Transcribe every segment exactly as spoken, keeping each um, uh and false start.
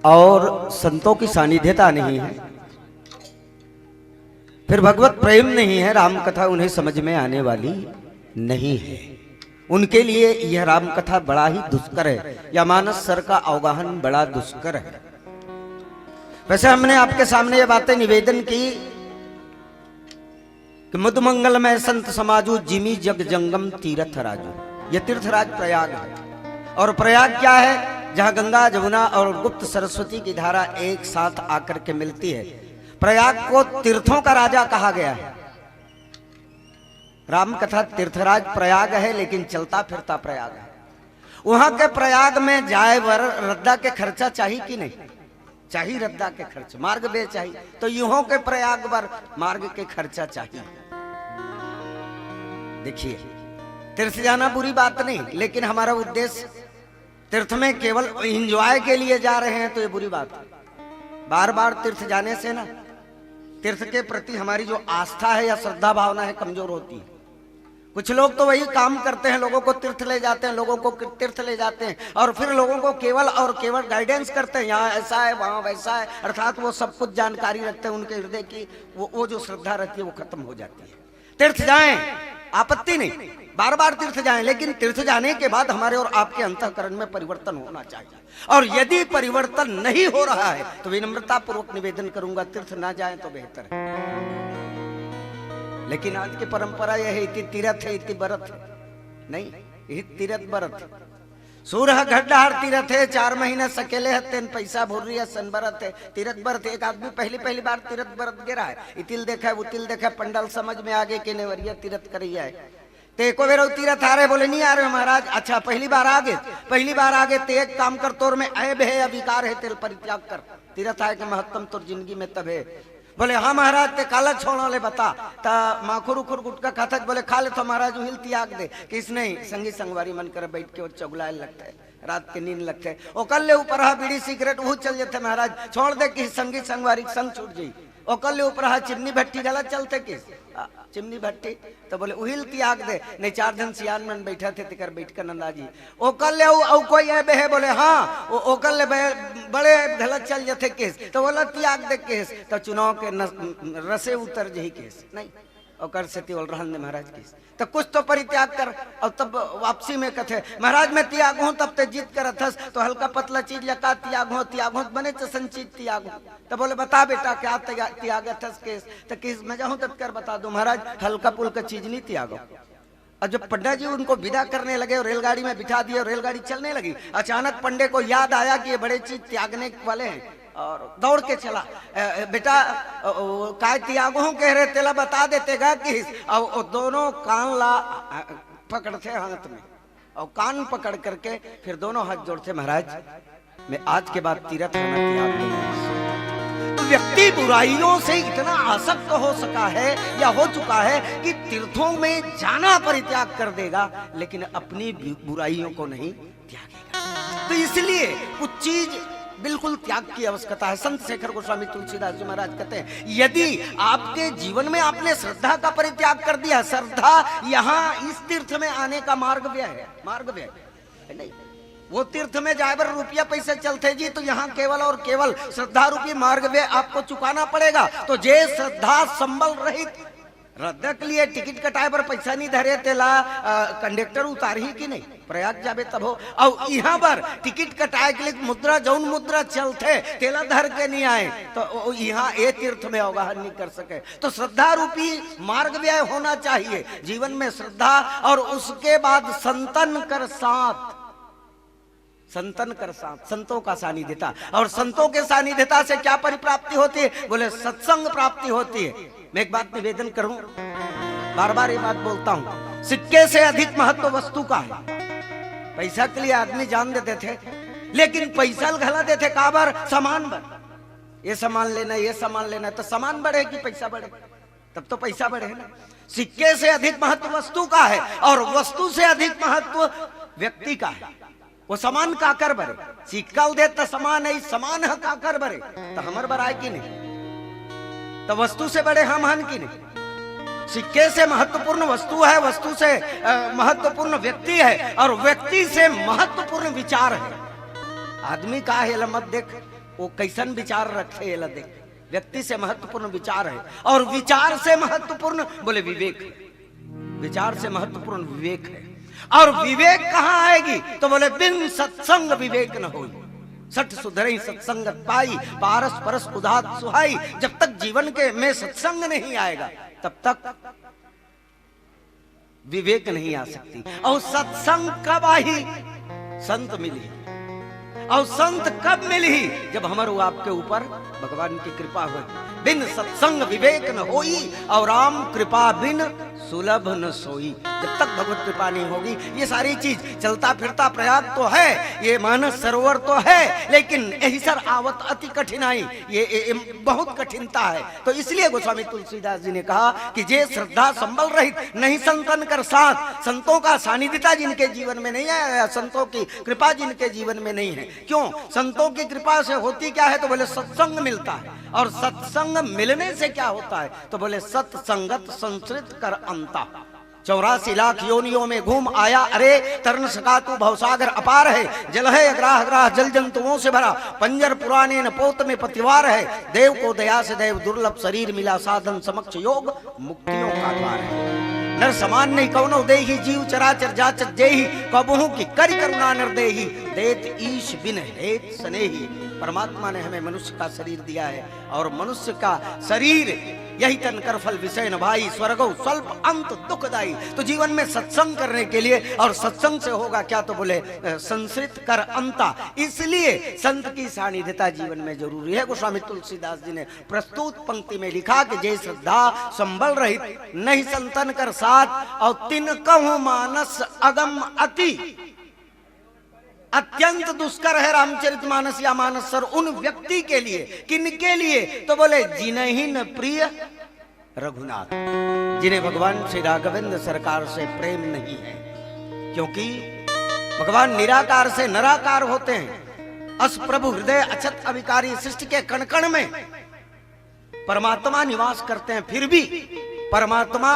और संतों की सानिध्यता नहीं है, फिर भगवत प्रेम नहीं है, राम कथा उन्हें समझ में आने वाली नहीं है। उनके लिए यह राम कथा बड़ा ही दुष्कर है, या मानस सर का अवगाहन बड़ा दुष्कर है। वैसे हमने आपके सामने ये बातें निवेदन की कि मुद मंगलमय संत समाजू, जिमि जग जंगम तीरथ राजू। ये तीर्थराज प्रयाग है। और प्रयाग क्या है? जहाँ गंगा, जमुना और गुप्त सरस्वती की धारा एक साथ आकर के मिलती है। प्रयाग को तीर्थों का राजा कहा गया है। राम कथा तीर्थराज प्रयाग है, लेकिन चलता फिरता प्रयाग है। वहां के प्रयाग में जाए बर रद्दा के खर्चा चाहिए कि नहीं? चाही रद्दा के खर्च, मार्ग व्यय चाही। तो इहों के प्रयाग बर मार्ग के खर्चा चाही। देखिए, तीर्थ जाना बुरी बात नहीं, लेकिन हमारा उद्देश्य तीर्थ में केवल एंजॉय के लिए जा रहे हैं, तो ये बुरी बात है। बार बार तीर्थ जाने से ना, तीर्थ के प्रति हमारी जो आस्था है या श्रद्धा भावना है, कमजोर होती है। कुछ लोग तो वही काम करते हैं, लोगों को तीर्थ ले जाते हैं, लोगों को तीर्थ ले जाते हैं और फिर लोगों को केवल और केवल गाइडेंस करते हैं, यहाँ ऐसा है, वहाँ वैसा है, अर्थात वो सब कुछ जानकारी रखते हैं उनके हृदय की। वो वो जो श्रद्धा रहती है, वो खत्म हो जाती है। तीर्थ जाएं, आपत्ति नहीं, बार बार तीर्थ जाएं, लेकिन तीर्थ जाने के बाद हमारे और आपके अंतःकरण में परिवर्तन होना चाहिए। और यदि परिवर्तन नहीं हो रहा है, तो विनम्रतापूर्वक निवेदन करूंगा, तीर्थ ना जाएं तो बेहतर है। लेकिन आज की परंपरा यह है, इति तीरथ है, इति बरत है। नहीं, इति तीरथ बरत है। सूर ह घटडहार तीरथ है, चार महीना सकेले ह, तेन पैसा भुर्री असन बरत है। तीरथ बरत, एक आदमी पहली पहली बार तीरथ बरत गे रहा है, इतिल देखा है, उतिल देखा है, पंडल समझ में आगे के नेवरिया तीरथ करैया है। ते एको बेर अउ तीरथ आ रहे? बोले, "नहीं आ रहे महाराज।" "अच्छा, पहली बार आ गे, पहली बार आ गे, ते एक काम कर, तोर में ऐब है या विकार है, तेल परित्याग कर, तीरथ आए के महत्तम तोर जिंदगी में तब है।" बोले, "हाँ महाराज, ते काला छोड़ा ले बता।" त माखुर उखुर गुटखा खाथस? बोले, "खा ले तो महाराज, उहिल त्याग दे।" किस नहीं, संगी संगवारी मन कर बैठ के वो चगुलाए लगथे, रात के नींद लगथे। ओकर ले ऊपर हा बीड़ी सिगरेट, वो चल जथे महाराज, छोड़ दे कि संगी संगवारी के संग छूट जाई। ओकर ले ऊपर हा चिमनी भट्टी घला चलथे किस? आ, चिमनी भट्टी। तो बोले, "उहिल त्याग दे।" नहीं, चार झन सियान मन बैठा थे, तेकर बैठ कर नंदा जी। ओकर ले अउ, अउ कोई ऐबे है? बोले, "हाँ।" ओ, ओकर ले बे-, बड़े घला चल जथे किस? तो बोला, "त्याग दे" किस? तो चुनाव के नस-, रसे उतर जही किस? नहीं, ओकर सेती बोल रहन दे महाराज किस। तो कुछ तो परित्याग कर, और तब वापसी में कथे, "महाराज, मैं त्याग हूँ, तब ते जिद करत हस, तो हल्का पतला चीज ला का त्याग हूँ, त्याग हूँ, बने चसन चीज त्याग हूँ।" तो बोले, "बता बेटा, क्या त्याग, त्यागत हस केस?" तो किस मैं जाऊँ तब कर बता दूँ, "महाराज, हल्का पुल्का चीज नहीं त्यागो।" और जब पंडा जी उनको विदा करने लगे और रेलगाड़ी में बिठा दिए और रेलगाड़ी चलने लगी, अचानक पंडे को याद आया कि ये बड़े चीज त्यागने वाले हैं। और दौड़ के चला, "ए, ए, बेटा, ओ, ओ, काय त्यागो हूँ कह रहे, तेला बता देते गा किस।" अब वो दोनों कान ला, अ, पकड़ते हाथ में और कान पकड़ करके फिर दोनों हाथ जोड़ते, "महाराज, मैं आज के बाद तीरथ आना त्याग दूंगा।" तो व्यक्ति बुराइयों से इतना आसक्त हो सका है या हो चुका है कि तीर्थों में जाना परित्याग कर देगा, लेकिन अपनी बु-, बुराइयों को नहीं त्यागेगा। तो इसलिए कुछ चीज बिल्कुल त्याग की आवश्यकता है। संत शेखर गोस्वामी तुलसीदास जी महाराज कहते हैं, यदि आपके जीवन में आपने श्रद्धा का परित्याग कर दिया, श्रद्धा यहाँ इस तीर्थ में आने का मार्ग व्यय है, मार्ग व्यय है, नहीं? वो तीर्थ में जाए बर रुपया पैसा चलते जी, तो यहाँ केवल और केवल श्रद्धा रूपी मार्ग व्यय आपको चुकाना पड़ेगा। तो जे श्रद्धा संबल रहित रद्दा के लिए टिकट कटाए बर पैसा नहीं धरे, तेला, अ, कंडक्टर उतारही कि नहीं? प्रयाग जाबे तब हो। अउ इहाँ बर टिकट कटाए के लिए मुद्रा, जौन मुद्रा चलथे, तेला धर के नहीं आए, तो ओ, इहाँ ए तीर्थ में अवगाहन नहीं कर सके। तो श्रद्धा रूपी मार्ग व्यय होना चाहिए जीवन में, श्रद्धा, और उसके बाद संतन कर साथ। संतन कर साथ, संतों का सानिध्यता। और संतों के सानिध्यता से क्या परिप्राप्ति होती है? बोले, सत्संग प्राप्ति होती है। मैं एक बात निवेदन करूं, बार बार ये बात बोलता हूं, सिक्के से अधिक महत्व वस्तु का है। पैसा के लिए आदमी जान दे देथे, लेकिन पैसा घला देथे काबर? सामान बर। ये सामान लेना, ये सामान लेना, तो सामान बढ़े कि पैसा बढ़े? तब तो पैसा बढ़े ना। सिक्के से अधिक महत्व वस्तु का है और वस्तु से अधिक महत्व व्यक्ति का है। वो सामान काकर बरे? सिक्का उदे त सामान है, सामान ह काकर बरे? त हमर बर आय कि नहीं? त वस्तु से बड़े हम हन कि नहीं? सिक्के से महत्वपूर्ण वस्तु है, वस्तु से, अ, महत्वपूर्ण व्यक्ति है और व्यक्ति से महत्वपूर्ण विचार है। आदमी का है, एला मत देख, वो कैसन विचार रखथे, एला देख। व्यक्ति से महत्वपूर्ण विचार है, और विचार से महत्वपूर्ण बोले विवेक है। विचार से महत्वपूर्ण विवेक है, और विवेक कहाँ आएगी? तो बोले, बिन सत्संग विवेक न होई। सठ सुधरई सत्संगत पाई, पारस परस उधात सुहाई। जब तक जीवन के में सत्संग नहीं आएगा, तब तक विवेक नहीं आ सकती। और सत्संग कब आही? संत मिलही। और संत कब मिलही? जब हमर वो आपके ऊपर भगवान की कृपा हो। बिन सत्संग विवेक न होई, और राम कृपा बिन सुलभ न सोई। जब तक भगवत कृपा नहीं होगी, ये सारी चीज चलता फिरता प्रयाग तो है, ये मानस सरोवर तो है, लेकिन यही सर आवत अति कठिनाई, ये, ये, ये बहुत कठिनता है। तो इसलिए गोस्वामी तुलसीदास जी ने कहा कि जे श्रद्धा संबल रहित, नहीं संतन कर साथ। संतों का सानिध्यता जिनके जीवन में नहीं आया, या संतों की कृपा जिनके जीवन में नहीं है। क्यों? संतों की कृपा से होती क्या है? तो बोले, सत्संग मिलता है। और सत्संग मिलने से क्या होता है? तो बोले, सत्संगत संसृत कर अंता। चौरासी लाख योनियों में घूम आया अरे, तर न सका तू भवसागर अपार है। जल है अग्राह अग्राह जल जंतुओं से भरा, पंजर पुराने न पोत में पतिवार है। देव को दया से दैव दुर्लभ शरीर मिला, साधन समक्ष योग मुक्तियों का द्वार है। नर समान नहीं कौनो देही, जीव चराचर जाचत जेही, कबहू की करि करुणा नर देही, देत ईश बिन हेत स्नेही। परमात्मा ने हमें मनुष्य का शरीर दिया है, और मनुष्य का शरीर यही तन कर फल विषय न भाई, स्वर्गो स्वल्प अंत दुखदाई। तो जीवन में सत्संग करने के लिए और सत्संग से होगा क्या, तो बोले, अ, संसृत कर अंता। इसलिए संत की सानिध्यता जीवन में जरूरी है। गोस्वामी तुलसीदास जी ने प्रस्तुत पंक्ति में लिखा कि जे श्रद्धा संबल रहित, नहीं संतन कर साथ, और तिनकहु मानस अगम अति। अत्यंत दुष्कर है रामचरितमानस या मानस सर उन व्यक्ति के लिए। किनके लिए? तो बोले, जिनहिन प्रिय रघुनाथ, जिन्हें भगवान श्री राघवेंद्र सरकार से प्रेम नहीं है, क्योंकि भगवान निराकार से नराकार होते हैं। अस प्रभु हृदय अछत अविकारी, सृष्टि के कण कण में परमात्मा निवास करते हैं, फिर भी परमात्मा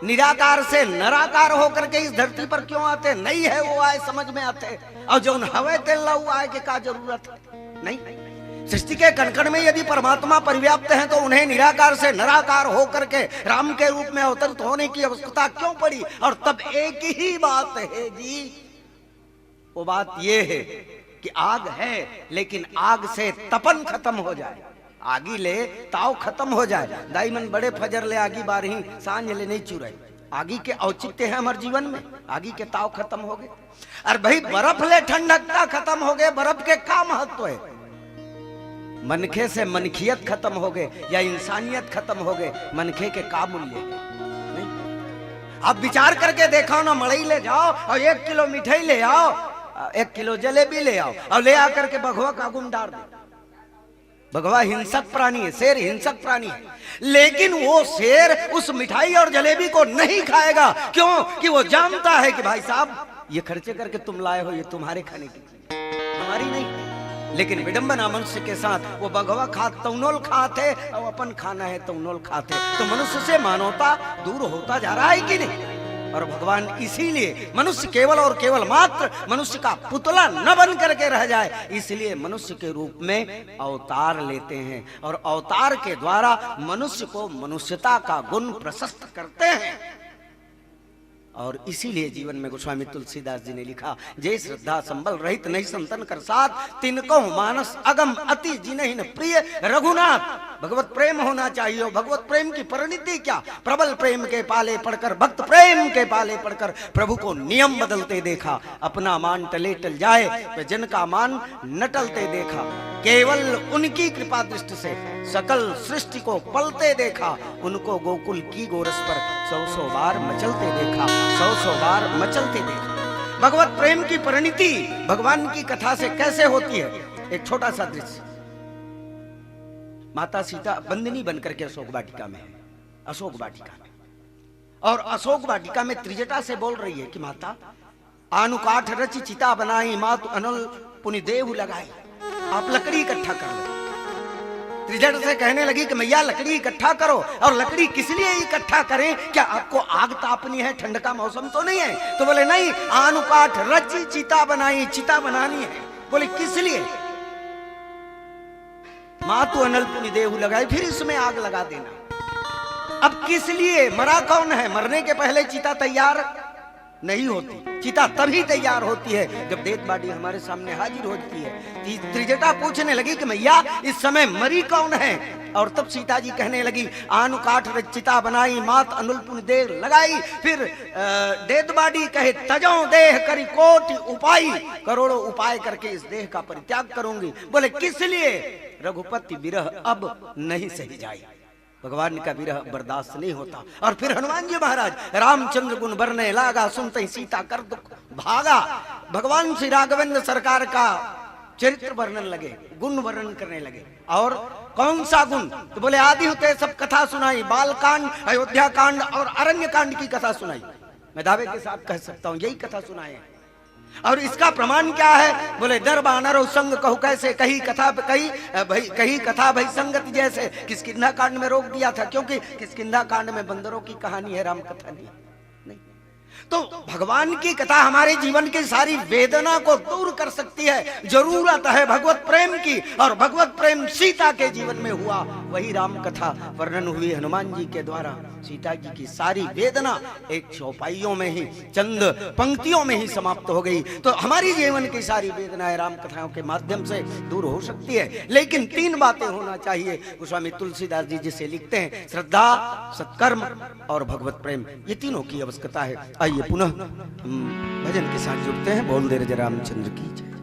निराकार से नराकार होकर के इस धरती पर क्यों आते हैं? नहीं है वो आए, समझ में आते हैं। और जो उन हवे तेल ला वो आए के का जरूरत है? नहीं। सृष्टि के कण कण में यदि परमात्मा परिव्याप्त हैं, तो उन्हें निराकार से नराकार होकर के राम के रूप में अवतरित होने की आवश्यकता क्यों पड़ी? और तब एक ही बात है जी, वो बात ये है कि आग है, लेकिन आग से तपन खत्म हो जाए, आगी ले ताव खत्म हो जाए। दाई मन बड़े फजर ले आगी बारही, सांझ ले नहीं चुराई। आगी के औचित्य है हमारे जीवन में, आगी के ताव खत्म हो गए। और भाई, बर्फ ले ठंडकता खत्म हो गए, बर्फ के का महत्व है? मनखे से मनखियत खत्म हो गए या इंसानियत खत्म हो गए, मनखे के का मूल्य है? नहीं। आप विचार करके देखो ना, मड़ई ले जाओ और एक किलो मिठाई ले आओ, एक किलो जलेबी ले आओ और ले आकर के बघवा का आगू म डार दो। बघवा हिंसक प्राणी है, शेर हिंसक प्राणी है, लेकिन वो शेर उस मिठाई और जलेबी को नहीं खाएगा, क्योंकि वो जानता है कि भाई साहब, ये खर्चे करके तुम लाए हो, ये तुम्हारे खाने की, हमारी नहीं। लेकिन विडंबना मनुष्य के साथ, वो बघवा खात तौनोल खात है और अपन खाना है तौनोल खात है। तो मनुष्य से मानवता दूर होता जा रहा है कि नहीं? और भगवान इसीलिए मनुष्य केवल और केवल मात्र मनुष्य का पुतला न बन करके रह जाए, इसलिए मनुष्य के रूप में अवतार लेते हैं और अवतार के द्वारा मनुष्य को मनुष्यता का गुण प्रशस्त करते हैं। और इसीलिए जीवन में गोस्वामी तुलसीदास जी ने लिखा, जे श्रद्धा संबल रहित नहीं संतन कर साथ, तिनकहु मानस अगम अति जिनहिन प्रिय रघुनाथ। भगवत प्रेम होना चाहिए। और भगवत प्रेम की परिणति क्या? प्रबल प्रेम के पाले पड़कर, भक्त प्रेम के पाले पड़कर प्रभु को नियम बदलते देखा। अपना मान टले टल जाए, पर जन का मान न टलते देखा। केवल उनकी कृपा दृष्टि से सकल सृष्टि को पलते देखा। उनको गोकुल की गोरस पर सौ सौ बार मचलते देखा, सौ सौ बार मचलते देखा। भगवत प्रेम की परिणति भगवान की कथा से कैसे होती है? एक छोटा सा दृश्य। माता सीता बंदिनी बन करके अशोक वाटिका में है, अशोक वाटिका में। और अशोक वाटिका में त्रिजटा से बोल रही है कि माता, आनु काठ रचि चिता बनाई, मातु अनल पुनि देहु लगाई। आप लकड़ी इकट्ठा कर लो। त्रिजट से कहने लगी कि मैया, लकड़ी इकट्ठा करो। और लकड़ी किस लिए इकट्ठा करें? क्या आपको आग तापनी है? ठंड का मौसम तो नहीं है? तो बोले, नहीं, आनु काठ रचि चिता बनाई, चिता बनानी है। बोले, किस लिए? मातु अनल पुनि देहु लगाई, फिर इसमें आग लगा देना। अब किस लिए? मरा कौन है? मरने के पहले चिता तैयार नहीं होती। चिता तभी तैयार होती है जब डेथ बॉडी हमारे सामने हाजिर होती है। ती-, त्रिजटा पूछने लगी कि मैया, इस समय मरी कौन है? और तब सीता जी कहने लगी, आन काठ रच चिता बनाई, मात अनल पुनि देहु लगाई। फिर, अ, डेथ बॉडी कहे, तजौं देह करि कोटि उपाई, करोड़ों उपाय करके इस देह का परित्याग करूंगी। बोले, किस लिए? रघुपति विरह अब नहीं सही जाई। भगवान का विरह बर्दाश्त नहीं होता। और फिर हनुमान जी महाराज, रामचंद्र गुन बरनैं लागा, सुनतैं सीता कर दुख भागा। भगवान श्री राघवेंद्र सरकार का चरित्र वर्णन लगे, गुण वर्णन करने लगे। और कौन सा गुण? तो बोले, आदि होते सब कथा सुनाई, बालकांड, अयोध्या कांड और अरण्य कांड की कथा सुनाई। मैं दावे के साथ कह सकता हूं, यही कथा सुनाए हैं। और इसका प्रमाण क्या है? बोले, नर बानर और संग कहु कैसे, कही कथा कही, अ, भई, कही कथा भई संगति जैसे। किष्किंधा कांड में रोक दिया था, क्योंकि किष्किंधा कांड में बंदरों की कहानी है, राम कथा नहीं है। नहीं। तो भगवान की कथा हमारे जीवन की सारी वेदना को दूर कर सकती है। जरूरत है भगवत प्रेम की, और भगवत प्रेम सीता के जीवन में हुआ, वही राम कथा वर्णन हुई हनुमान जी के द्वारा। सीता जी की सारी वेदना एक चौपाइयों में ही, चंद पंक्तियों में ही समाप्त हो गई। तो हमारी जीवन की सारी वेदनाएं राम कथाओं के माध्यम से दूर हो सकती है, लेकिन तीन बातें होना चाहिए। गोस्वामी तुलसीदास जी जिसे लिखते हैं, श्रद्धा, सत्कर्म और भगवत प्रेम, ये तीनों की आवश्यकता है। आइए पुनः हम भजन के साथ जुड़ते हैं। बोल दे राजा रामचंद्र की जय।